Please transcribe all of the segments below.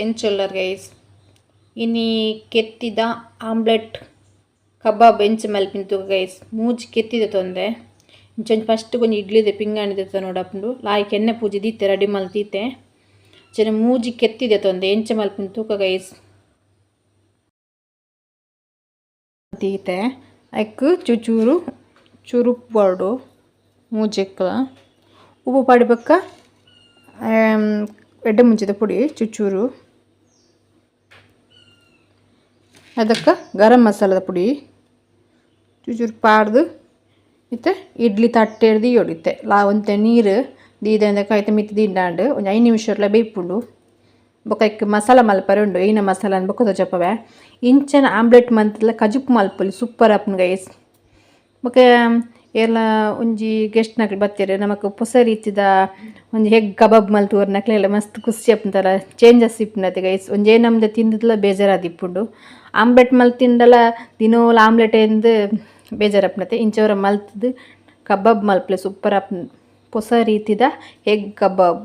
ಎಂಚೊಲ್ಲರ್ guys ಇನಿ ಕೆತ್ತಿದ omelette ಕಬಾಬ್ ಎಂಚ ಮಲ್ಪಿನ ತೂಕ ಗೈಸ್ ಮೂಜಿ ಕೆತ್ತಿದ ತೊಂದೆ ಇಂಚೊಂಜಿ ಫಸ್ಟ್ ಒಂಜಿ ಇಡ್ಲಿದ ಪಿಂಗಾಣಿ ದೆತ್ತ ನೋಡಪುಂಡು ಲಾಯ್ಕ್ ಎಣ್ಣೆ ಪೂಜೆ ದೀತೆ ರೆಡಿ ಮಲ್ತೀತೆ ಅಂಚನೆ ಮೂಜಿ ಕೆತ್ತಿದೆ ತೊಂದೆ ಎಂಚ ಮಲ್ಪಿನ ತೂಕ ಗೈಸ್ ದೀತೆ ಐಕ್ ಚುಚೂರು ಚೂರು ಉಪ್ಪು ಪಾಡು ಮೂಜೆಕ್ಲ ಉಪ್ಪು ಪಾಡಿ ಬೊಕ್ಕ ಎಡ್ಡೆ ಮುಂಚಿದ ಪುಡಿ ಚುಚೂರು ಅದಕ್ಕೆ ಗರಂ ಮಸಾಲದ ಪುಡಿ ಚೂಚೂರು ಪಾಡ್ದು ಇತ್ತೆ ಇಡ್ಲಿ ತಟ್ಟೆ ದೀಯೊಡು ಲಾ ಒಂತೆ ನೀರು ದೀದಂದ ಐತ ಮಿತ್ತ್ ದಿಂಡಾಂಡ್ ಒಂಜಿ 5 ನಿಮಿಷ ಬೇಯ್ಪುಂಡು ಬೊಕ ಐಕ್ ಮಸಾಲ ಮಲ್ಪರೆ ಉಂಡು ಐನ ಮಸಾಲ ಬೊಕ ತೋಜಪವೆ ಇಂಚನ ಆಮ್ಲೆಟ್ ಮಂತ್ಲ ಕಜುಪು ಮಲ್ಪೊಲಿ ಸೂಪರ್ ಆಪುಂಡು ಗೈಸ್ ಬೊಕ ಏರ್ಲ ಒಂಜಿ ಗೆಸ್ಟ್ ನಕಲು ಬತ್ತೆರ್ ನಮಕ್ ಪೊಸ ರೀತಿದ ಒಂಜಿ ಎಗ್ ಕಬಾಬ್ ಮಲ್ತ್ ಕೊರ್ನಕ್ಲೆಲ ಮಸ್ತ್ ಖುಷಿ ಆಪುಂಡಲ ಚೇಂಜಸ್ ಇಪ್ಪುಂಡತೆ ಗೈಸ್ ಒಂಜೇ ನಮ್ದೆ ತಿಂದುಲ ಬೇಜಾರಾದಿಪ್ಪುಂಡು ಆಮ್ಲೆಟ್ ಮಲ್ತಿಂಡಲ ದಿನೋಲ ಆಮ್ಲೆಟ್ ಎಂದ್ ಬೇಜಾರಾಪುಂಡತೆ ಇಂಚ ಮಲ್ತ್ದ್ ಕಬಾಬ್ ಮಲ್ಪುಲೆ ಸೂಪರ್ ಆಪುಂಡು ಪೊಸ ರೀತಿದ ಎಗ್ ಕಬಾಬ್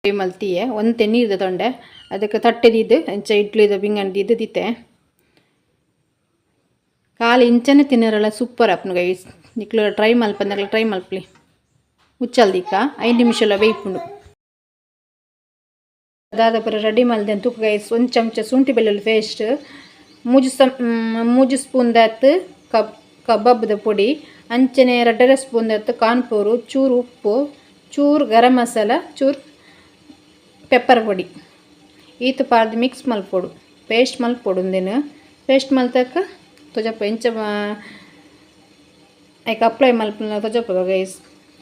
ಮಲ್ತಿಯೆ ಒಂತೆ ನೀರ್ದ ತೊಂಡೆ ಅದಕ್ಕೆ ತಟ್ಟೆ ದೀದ್ ಇಂಚ ಇಡ್ಲಿದ ಪಿಂಗಾಣಿ ದೀದ್ ದೀತೆ ಕಾಲಿ ಇಂಚನೆ ತಿನ್ನರಲ್ಲ ಸೂಪರ್ ಆಪುಂಡು ಗೈಸ್ ನಿಕ್ಲು ಟ್ರೈ ಮಲ್ಪಂದಕ್ಲ ಟ್ರೈ ಮಲ್ಪುಲೆ ಮುಚ್ಚಲ್ ದೀಕ 5 ನಿಮಿಷಲ ಬೇಯ್ಪುಂಡು ದಾದ ಪೂರ ರೆಡಿ ಮಲ್ದೆನ್ ತೂಕ ಗೈಸ್ ಒಂಜಿ ಚಮಚ ಶುಂಠಿ ಬೆಳ್ಳುಳ್ಳಿ ಪೇಸ್ಟ್ ಮೂಜಿ ಸ್ಪೂನ್ ದಾತ್ ಕಬಾಬ್ದ ಪೊಡಿ ಅಂಚನೆ 2.5 ಸ್ಪೂನ್ ದಾತ್ ಕಾರ್ನ್ಫ್ಲೋರ್ ಚೂರು ಉಪ್ಪು ಚೂರು ಗರಂ ಮಸಾಲ ಚೂರು ಪೆಪ್ಪರ್ ಪೊಡಿ ಈತ್ ಪಾಡ್ದ್ ಮಿಕ್ಸ್ ಮಲ್ಪೊಡು ಪೇಸ್ಟ್ ಮಲ್ಪೊಡು ಉಂದೆನ್ ಪೇಸ್ಟ್ ಮಲ್ತಕ ತೋಜಪ್ಪ ಎಂಚ ಐಕ್ ಅಪ್ಲೈ ಮಲ್ಪುನ ತೋಜಪ್ಪ ಗೈಸ್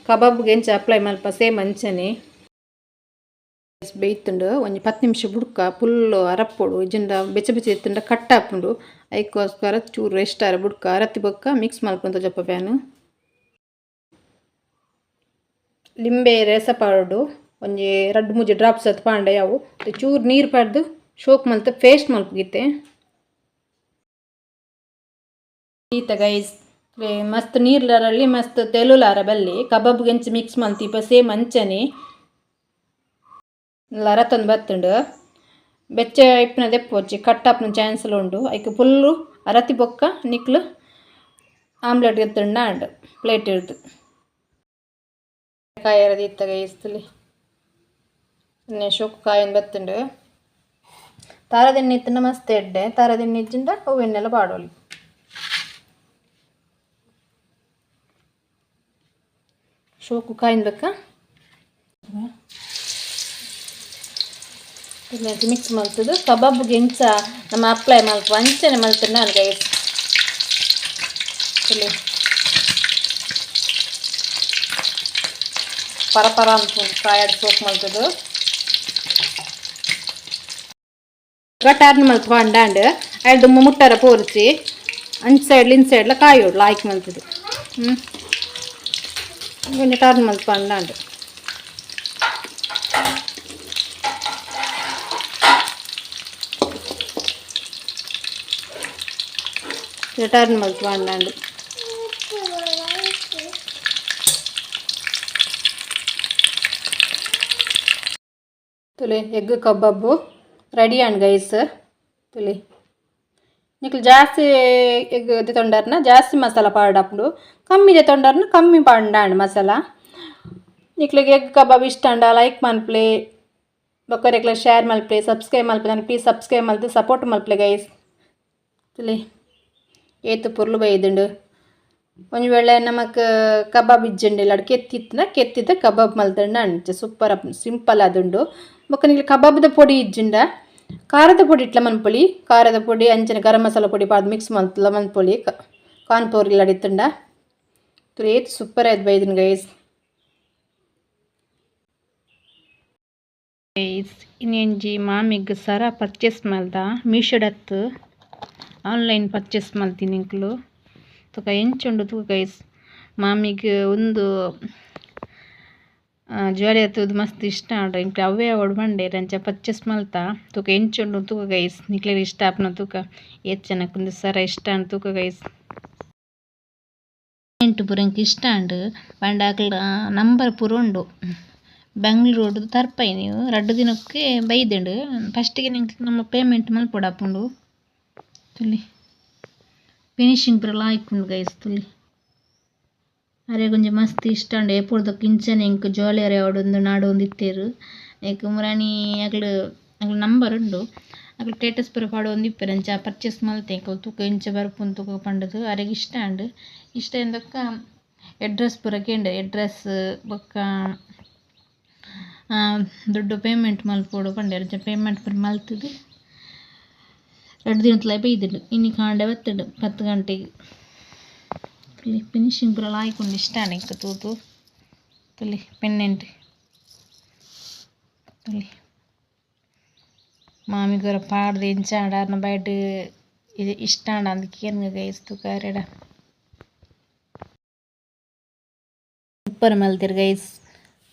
ಕಬಾಬ್ಗೆ ಎಂಚ ಅಪ್ಲೈ ಮಲ್ಪ ಸೇಮ್ ಅಂಚನೆ ಬೇಯ್ತುಂಡು ಒಂಜಿ 10 ನಿಮಿಷ ಬುಡ್ಕ ಫುಲ್ ಅರಪ್ಪೊಡು ಇಜ್ಜಿಂಡ ಬೆಚ್ಚ ಬೆಚ್ಚ ಇತ್ತುಂಡ ಕಟ್ ಆಪುಂಡು ಐಕೋಸ್ಕರ ಚೂರು ರೆಸ್ಟ್ ಆರ ಬುಡ್ಕ ಅರತ್ತಿ ಬೊಕ್ಕ ಮಿಕ್ಸ್ ಮಲ್ಪುನ ತೋಜಪ್ಪ ಪ್ಯಾನ್ ಲಿಂಬೆ ರಸ ಪಾಡೊಡು ಒಂಜಿ 2-3 ಡ್ರಾಪ್ಸ್ ಅತ್ ಪಾಂಡೆ ಅವು ಚೂರು ನೀರು ಪಾಡ್ದು ಶೋಕ್ ಮಲ್ತ್ ಪೇಸ್ಟ್ ಮಲ್ಪುಗಿತ್ತೆ ಈತ ಗೈಸ್ ಮಸ್ತ್ ನೀರ್ಲರಲ್ಲಿ ಮಸ್ತ್ ತೆಲುಲಾರ ಬಲ್ಲಿ ಕಬಾಬ್ಗೆ ಎಂಚ ಮಿಕ್ಸ್ ಮಲ್ತಿಪ ಸೇಮ್ ಅಂಚನೆ ಅರತೊಂದು ಬತ್ತುಂಡು ಬೆಚ್ಚ ಇಪ್ಪುನ ದೆಪ್ಪೊಚ್ಚಿ ಕಟ್ ಆಪುನ ಚಾನ್ಸ್ ಉಂಡು ಐಕ್ ಫುಲ್ಲು ಅರತಿ ಬೊಕ್ಕ ನಿಕ್ಲು ಆಮ್ಲೆಟ್ ಎತ್ತುಂಡ ಅಂಡ್ ಪ್ಲೇಟ್ ಇಡ್ದು ಕಾಯರ ದೀತ ಗೈಸ್ ತುಲಿ ಶೋಕು ಕಾಯೊಂದು ಬತ್ತುಂಡು ತಾರದೆಣ್ಣೆ ಇತ್ತುಂಡ ಮಸ್ತ್ ಎಡ್ಡೆ ತಾರದೆಣ್ಣೆ ಇಜ್ಜಿಂಡ ಅವು ಎಣ್ಣೆಲ ಪಾಡೊಲಿ ಶೋಕು ಕಾಯಿನ ಬೊಕ್ಕ ಮಿಕ್ಸ್ ಮಲ್ತುದು ಕಬಾಬ್ಗೆ ಎಂಚ ನಮ ಅಪ್ಲೈ ಮಲ್ಪುವ ಅಂಚನೆ ಮಲ್ತುಂಡ ಗೈಸ್ ತುಲೆ ಪರ ಪರ ಅನ್ಪುಂಡು ಕಾಯಡ್ ಸೋಕ್ ಮಲ್ತುದು ಟರ್ನ್ ಮಲ್ತ್ ಪಂಡಾಂಡ್ ಐಡ್ದ್ ಮುಟ್ಟರ ಪೋರ್ಚಿ ಅಂಚ ಸೈಡ್ಲ ಇಂಚ ಸೈಡ್ಲ ಕಾಯೋಡು ಲಾಯ್ಕ್ ಮಲ್ತುದು ಒಂಜಿ ಟರ್ನ್ ಮಲ್ತ್ ಪಂಡಾಂಡ್ ಟರ್ನ್ ಮಲ್ತ್ ಪಂಡಾಂಡ್ ತುಲೆ ಎಗ್ ಕಬಾಬ್ ರೆಡಿ ಆಂಡ್ ಗೈಸ್ ತುಲೆ ನಿಕ್ಲು ಜಾಸ್ತಿ ಎಗ್ ದೆತೊಂಡರ್ನ ಜಾಸ್ತಿ ಮಸಾಲ ಪಾಡಪುಂಡು ಕಮ್ಮಿ ದೆತೊಂಡರ್ನ ಕಮ್ಮಿ ಪಾಂಡಾಂಡ್ ಮಸಾಲ ನಿಕ್ಲೆಗ್ ಎಗ್ ಕಬಾಬ್ ಇಷ್ಟ ಆಂಡ ಲೈಕ್ ಮನ್ಪುಲೆ ಬೊಕ್ಕರೆಗ್ಲ ಶೇರ್ ಮಲ್ಪುಲೆ ಸಬ್ಸ್ಕ್ರೈಬ್ ಮಲ್ಪುಲೆ ಪ್ಲೀಸ್ ಸಬ್ಸ್ಕ್ರೈಬ್ ಮಲ್ತ್ ಸಪೋರ್ಟ್ ಮಲ್ಪುಲೆ ಗೈಸ್ ತುಲೆ ಏತ್ ಪೊರ್ಲು ಬೈದುಂಡು ಒಂಜಿ ವೇಳೆ ನಮಕ್ ಕಬಾಬ್ ಇಜ್ಜಂಡ ಇಲ್ಲಡ್ ಕೆತ್ತಿತ್ತ್ಂಡ ಕೆತ್ತಿದ ಕಬಾಬ್ ಮಲ್ತುಂಡ ಅಂಚ ಸೂಪರ್ ಆಪುಂಡು ಸಿಂಪಲ್ ಆದುಂಡು ಬೊಕ್ಕ ನಿಕ್ಲೆ ಕಬಾಬ್ದ ಪೊಡಿ ಇಜ್ಜಿಂಡ ಖಾರದ ಪೊಡಿ ಇಟ್ಲ ಮನ್ಪೊಲಿ ಖಾರದ ಪೊಡಿ ಅಂಚನೆ ಗರಂ ಮಸಾಲ ಪೊಡಿ ಪಾಡ್ದ್ ಮಿಕ್ಸ್ ಮಲ್ತ್ಲ ಮನ್ಪೊಲಿ ಕಾರ್ನ್ಫ್ಲೋರ್ ಇಲ್ಲಡ್ ಇತ್ತುಂಡ ತೂಲೆ ಏತ್ ಸೂಪರ್ ಆದ್ ಬೈದುಂಡು ಗೈಸ್ ಗೈಸ್ ಇನಿ ಮಾಮಿಗ್ ಸರ ಪರ್ಚೇಸ್ ಮಲ್ದ ಮೀಶೋಡತ್ತ್ ಆನ್ಲೈನ್ ಪರ್ಚೇಸ್ ಮಲ್ತಿನಿ ಎಂಕುಲು ತೂಕ ಎಂಚ ಉಂಡು ತೂಕ ಗೈಸ್ ಮಾಮಿಗ್ ಉಂದು ಜ್ಯುವೆಲ್ಲರಿ ತೂದು ಮಸ್ತ್ ಇಷ್ಟ ಆಂಡ್ ಎಂಕ್ಲೆ ಅವ್ವೇ ಆವೊಡು ಪಂಡೆರ್ ಅಂಚ ಪರ್ಚೇಸ್ ಮಲ್ತ ತೂಕ ಎಂಚ ಉಂಡು ತೂಕ ಗೈಸ್ ನಿಕ್ಲೆಗ್ ಇಷ್ಟ ಆಪುನ ತೂಕ ಏತ್ ಜನಕ್ ಉಂದು ಸರ ಇಷ್ಟ ಆಂಡ್ ತೂಕ ಗೈಸ್ ಪೇಂಟ್ ಪೂರ ಎಂಕ್ ಇಷ್ಟ ಆಂಡ್ ಪಂಡ ಅಕಲ್ನ ನಂಬರ್ ಪೂರ ಉಂಡು. ಬೆಂಗ್ಳೂರುಡು ತರ್ಪಯಿನಿ ರಡ್ಡ್ ದಿನಕ್ಕೆ ಬೈದ್ಂಡ್. ಫಸ್ಟ್ ಗೆ ನಮ ಪೇಮೆಂಟ್ ಮನ್ಪೊಡಾಪುಂಡು ತೂಲೆ ಫಿನಿಶಿಂಗ್ ಪೂರ ಲಾಯ್ಕ್ ಉಂಡು ಗೈಸ್ ತೂಲೆ. ಅರೆಗೊಂಜಿ ಮಸ್ತ್ ಇಷ್ಟ ಆಂಡ್ ಏಪೊರ್ದಕ ಇಂಚನೆ ಎಂಕ್ ಜ್ಯುವೆಲ್ಲರಿ ಆವಡ್ ನಾಡೊಂದಿತ್ತೆರ್. ಐಕ್ ಮುರಾನಿ ಅಕ್ಲ್ ಅಕಲ್ನ ನಂಬರ್ ಉಂಡು ಅಕುಲು ಸ್ಟೇಟಸ್ ಪೂರ ಪಾಡೊಂದಿಪ್ಪೆರ್ ಅಂಚ ಪರ್ಚೇಸ್ ಮಲ್ತೆ ಎಂಕುಲು ತೂಕ ಎಂಚ ಬರ್ಪುಂಡು ತೂಕ ಪಂಡುದು ಅರೆಗ್ ಇಷ್ಟ ಆಂಡ್. ಇಷ್ಟ ಆಯಿನ ಅಡ್ರೆಸ್ ಪೂರ ಕೇಂಡೆರ್ ಅಡ್ರೆಸ್ ಬೊಕ್ಕ ದುಡ್ಡು ಪೇಮೆಂಟ್ ಮಲ್ಪೊಡು ಪಂಡೆರ್ ಅಂಚ ಪೇಮೆಂಟ್ ಪೂರ ಮಲ್ತುದು ರಡ್ಡ್ ದಿನತುಲೈ ಬೈದುಂಡು ಇನಿ ಕಾಂಡೆ ಬತ್ತುಂಡು 10 ಗಂಟೆಗ್. ಫಿನಿಶಿಂಗ್ ಪೂರ ಲಾಯ್ಕ್ ಉಂಡು ಇಷ್ಟ ಆಂಡ್ ಎಂಕ್ ತೂದು. ತೂಲೆ ಪೆಂಡೆಂಟ್ ತೂಲೆ ಮಾಮಿಗೊರ ಪಾಡ್ದ್ ಎಂಚ ಆಂಡ್ ಆರ್ನ ಬಾಯಿಡ್ ಇಷ್ಟ ಆಂಡ ಅಂದ್ ಕೇನ್ಗ ಗೈಸ್ ತೂಕ ಅರೆಡ. ಸೂಪರ್ ಮಲ್ತೆರ್ ಗೈಸ್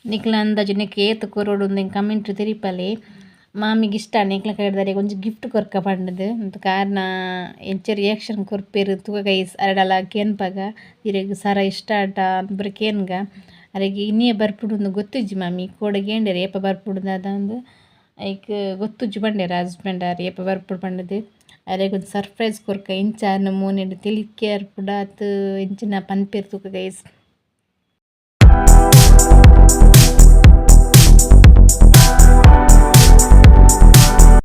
ನಿಕ್ಲೆ ಅಂದಾಜು ನೆಕ್ಕ್ ಏತ್ ಕೊರೊಡು ಇಂದ್ ಕಮೆಂಟ್ ತೆರಿಪಾಲೆ. ಮಾಮಿಗ್ ಇಷ್ಟ ಆಂಡ್ ಎಂಕ್ಲೆ ಕೈಡ್ದ್ ಒಂಜಿ ಗಿಫ್ಟ್ ಕೊರ್ಕ ಪಂಡುದು ತೂಕ ಆರ್ನ ಎಂಚ ರಿಯಾಕ್ಷನ್ ಕೊರ್ಪೆರ್ ತೂಕ ಗೈಸ್ ಅರೆಡಲ ಕೇನ್ಪಗ ಇರೆಗ್ ಸರ ಇಷ್ಟ ಆಂಡ ಪೂರ ಕೇನ್ಗ. ಅರೆಗ್ ಇನಿಯೇ ಬರ್ಪುಂಡು ಗೊತ್ತಿಜ್ಜಿ ಮಾಮಿ ಕೋಡೆ ಕೇಂಡೆರ್ ಏಪ ಬರ್ಪುಂಡು ದಾದ ಅಂದ್ ಐಕ್ ಗೊತ್ತುಜ್ಜಿ ಪಂಡೆರ್ ಹಸ್ಬೆಂಡ್ ಆರ್ ಏಪ ಬರ್ಪುಂಡು ಪಂಡುದು. ಅರೆಗ್ ಒಂಜಿ ಸರ್ಪ್ರೈಸ್ ಕೊರ್ಕ ಇಂಚ ಆರ್ನ ಮೋನೆಡ್ ತೆಲಿಕೆ ಬರ್ಪುಂಡ ಅತ್ ಎಂಚಿನ ಪನ್ಪೆರ್ ತೂಕ ಗೈಸ್.